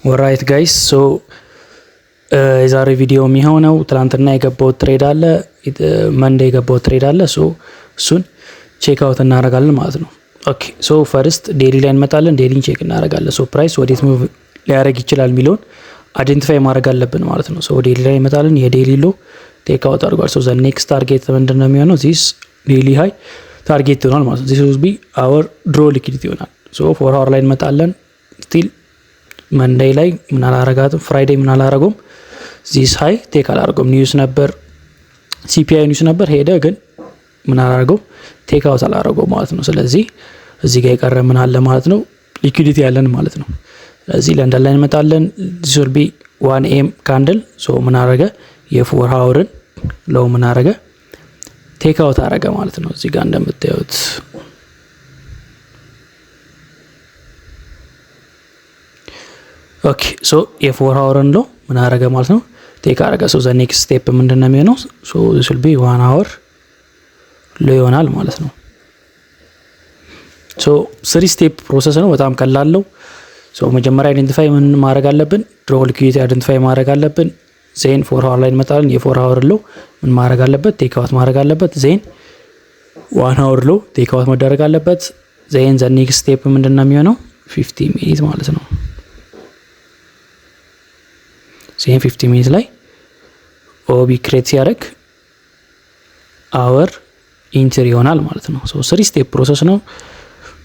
Alright guys, so የዛሬ ቪዲዮ የሚሆነው ትናንትና የገባው trade አለ፣ Monday የገባው trade አለ። So እሱን check out እናደርጋለን ማለት ነው። Okay, so first daily ላይ እንመጣለን። Daily ን check እናደርጋለን። So price ወዴት move ሊያደርግ ይችላል የሚለውን identify ማድረግ አለብን ማለት ነው። So daily ላይ እንመጣለን። የ daily low take out አድርጓል። So the next target ምንድን ነው የሚሆነው? This daily high target ይሆናል ማለት ነው። This will be our draw liquidity ይሆናል። So 4 hour ላይ እንመጣለን። Still Monday ላይ ምን አላረጋትም፣ Friday ምን አላረገውም፣ this high take አላረገውም። News ነበር፣ CPI news ነበር፣ ሄደ፣ ግን ምን አላረገው፣ take out አላረገው ማለት ነው። ስለዚህ እዚህ ጋር የቀረ ምን አለ ማለት ነው? Liquidity ያለን ማለት ነው። ስለዚህ ለንደን ላይ እንመጣለን። This will be 1 AM candle። So ምን አረገ? የ 4 hour ን low ምን አረገ? Take out አረገ ማለት ነው። እዚህ ጋር እንደምታዩት፣ okay, so የ 4 hour ን low ምን አረገ ማለት ነው? Take አረገ። So the next step ምንድን ነው የሚሆነው? So this will be 1 hour low ይሆናል ማለት ነው። So three step process ነው። በጣም ቀላል ነው። So መጀመሪያ identify ምን ማድረግ አለብን? Draw liquidity identify ማድረግ አለብን። Then 4 hour ላይ እንመጣለን። የ 4 hour low ምን ማድረግ አለበት? Take out ማድረግ አለበት። Then 1 hour low take out መደረግ አለበት። Then the next step ምንድን ነው የሚሆነው? 15 minute ማለት ነው። Then 15 minute ላይ OB create ሲያደርግ our entry ይሆናል ማለት ነው። So three step process ነው።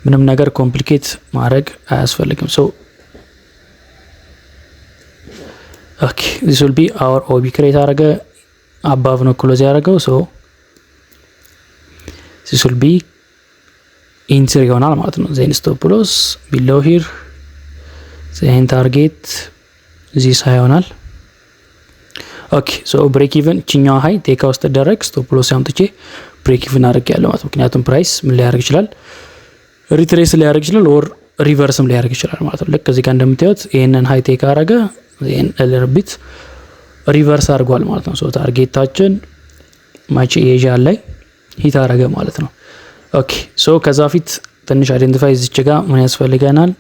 ምንም ነገር complicate ማድረግ አያስፈልግም። So okay, this will be our OB create አደረገ፣ above ነው close ያደረገው። So this will be entry ይሆናል ማለት ነው። Then stop loss below here, then target this high ይሆናል። Okay, so break even ችኛዋ high take out ስትደረግ stop loss አምጥቼ break even አድርግ ያለው ማለት፣ ምክንያቱም price ምን ሊያደርግ ይችላል? Retrace ሊያደርግ ይችላል or reverse ም ሊያደርግ ይችላል ማለት ነው። ልክ እዚህ ጋር እንደምታዩት ይህንን high take አረገ፣ ይህን bit reverse አድርጓል ማለት ነው። So target ኣችን ማቼ Asian ላይ hit አረገ ማለት ነው። Okay, so ከዛ በፊት ትንሽ identify እዚች ጋ ምን ያስፈልገናል?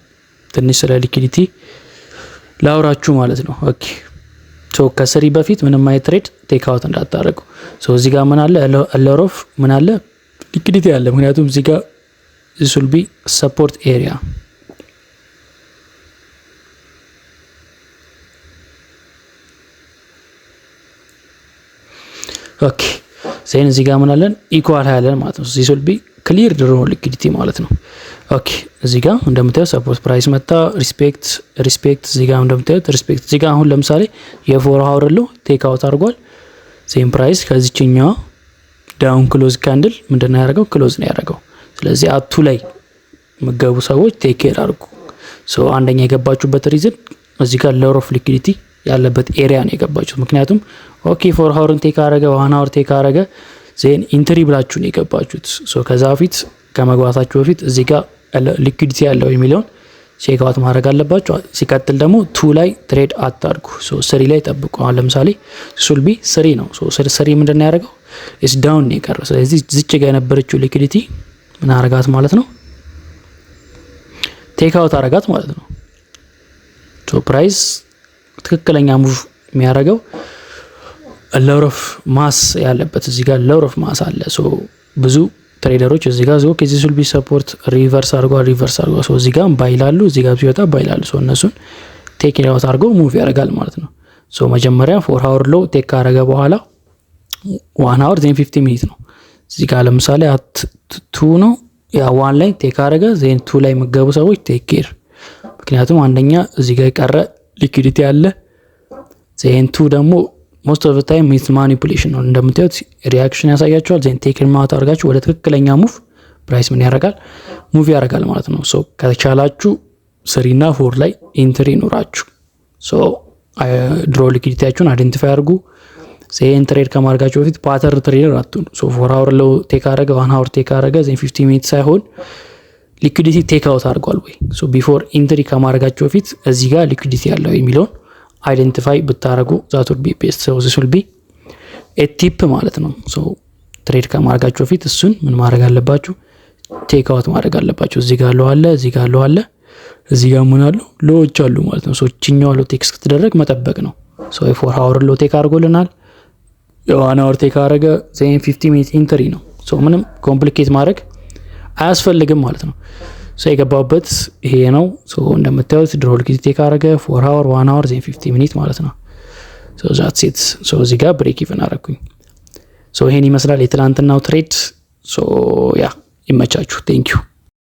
ትንሽ ስለ liquidity ላውራችሁ ማለት ነው። Okay, so ከ 3 በፊት ምንም አይነት trade take out እንዳታደርጉ። So እዚህ ጋር ምን አለ? A lot of ምን አለ? Liquidity አለ። ምክንያቱም እዚህ ጋር this will be support area። Okay, then እዚህ ጋር ምን አለን? Equal high አለን ማለት ነው። This will be clear draw liquidity ማለት ነው። Okay, እዚህ ጋር እንደምታዩት support price መጣ፣ respect, respect፣ እዚህ ጋር እንደምታዩት respect። እዚህ ጋር አሁን ለምሳሌ የ 4 hour low take out አድርጓል። Then price ከዚችኛዋ down close candle ምንድን ነው ያደረገው? Close ነው ያደረገው። ስለዚህ at 2 ላይ የምትገቡ ሰዎች take care አድርጉ። So አንደኛ የገባችሁበት reason እዚህ ጋር lot of liquidity ያለበት area ነው የገባችሁት። ምክንያቱም okay, 4 hour ን take አረገ፣ 1 hour take አረገ፣ then entry ብላችሁ ነው የገባችሁት። So ከዛ በፊት ከመግባታችሁ በፊት እዚህ ጋር liquidity ያለው የሚለውን check out ማድረግ አለባችሁ። ሲቀጥል ደግሞ 2 ላይ trade አታርጉ። So 3 ላይ ጠብቁ። አሁን ለምሳሌ this will be 3 ነው። So 3 ምንድን ነው ያደረገው? Is down ነው የቀረው። ስለዚህ ዝች ጋር የነበረችው liquidity ምን አረጋት ማለት ነው? Take out አረጋት ማለት ነው። So price ትክክለኛ move የሚያደርገው lot of mass ያለበት፣ እዚህ ጋር lot of mass አለ። So ብዙ trader ኦች እዚህ ጋር okay, this will be support፣ reverse አድርጓል፣ reverse አድርጓል። So እዚህ ጋር buy ይላሉ፣ እዚህ ጋር ሲወጣ buy ይላሉ። So እነሱን take out አድርጎ move ያደርጋል ማለት ነው። So መጀመሪያ 4 hour low take ካረገ በኋላ 1 hour, then 15 minute ነው። እዚህ ጋር ለምሳሌ at 2 ነው፣ ያ 1 ላይ take አረገ፣ then 2 ላይ የምትገቡ ሰዎች take care። ምክንያቱም አንደኛ እዚህ ጋር የቀረ liquidity አለ። Then 2 ደግሞ most of time it's manipulation ነው። እንደምታዩት reaction ያሳያቸዋል። Then take out አድርጋችሁ ወደ ትክክለኛ move price ምን ያደርጋል? Move ያደርጋል ማለት ነው። So ከቻላችሁ 3 እና 4 ላይ entry ይኑራችሁ። So draw liquidity ያችሁን identify አድርጉ። Then trade ከማድረጋችሁ በፊት pattern trader አትሁኑ። So 4 hour low take አረገ፣ 1 hour take አረገ፣ then 15 minute ሳይሆን liquidity take out አድርጓል ወይ? So before entry ከማድረጋችሁ በፊት እዚህ ጋር liquidity ያለው የሚለውን identify ብታደረጉ that would be best። So this will be a tip ማለት ነው። So trade ከማድረጋችሁ በፊት እሱን ምን ማድረግ አለባችሁ? Take out ማድረግ አለባችሁ። እዚህ ጋር low አለ፣ እዚህ ጋር low አለ። እዚህ ጋር ምን አሉ? Low ዎች አሉ ማለት ነው። So እችኛዋ low take እስክትደረግ መጠበቅ ነው። So የ 4 hour low take አድርጎልናል። የ 1 hour take አረገ። Then 15 minute entry ነው። So ምንም complicate ማድረግ አያስፈልግም ማለት ነው። So የገባበት ይሄ ነው። So እንደምታዩት draw liquidity take አረገ፣ 4 hour፣ 1 hour፣ then 15 minute ማለት ነው። So that's it። So እዚህ ጋር break even አረኩኝ። So ይሄን ይመስላል የትላንትናው trade። So yeah፣ ይመቻችሁ። Thank you።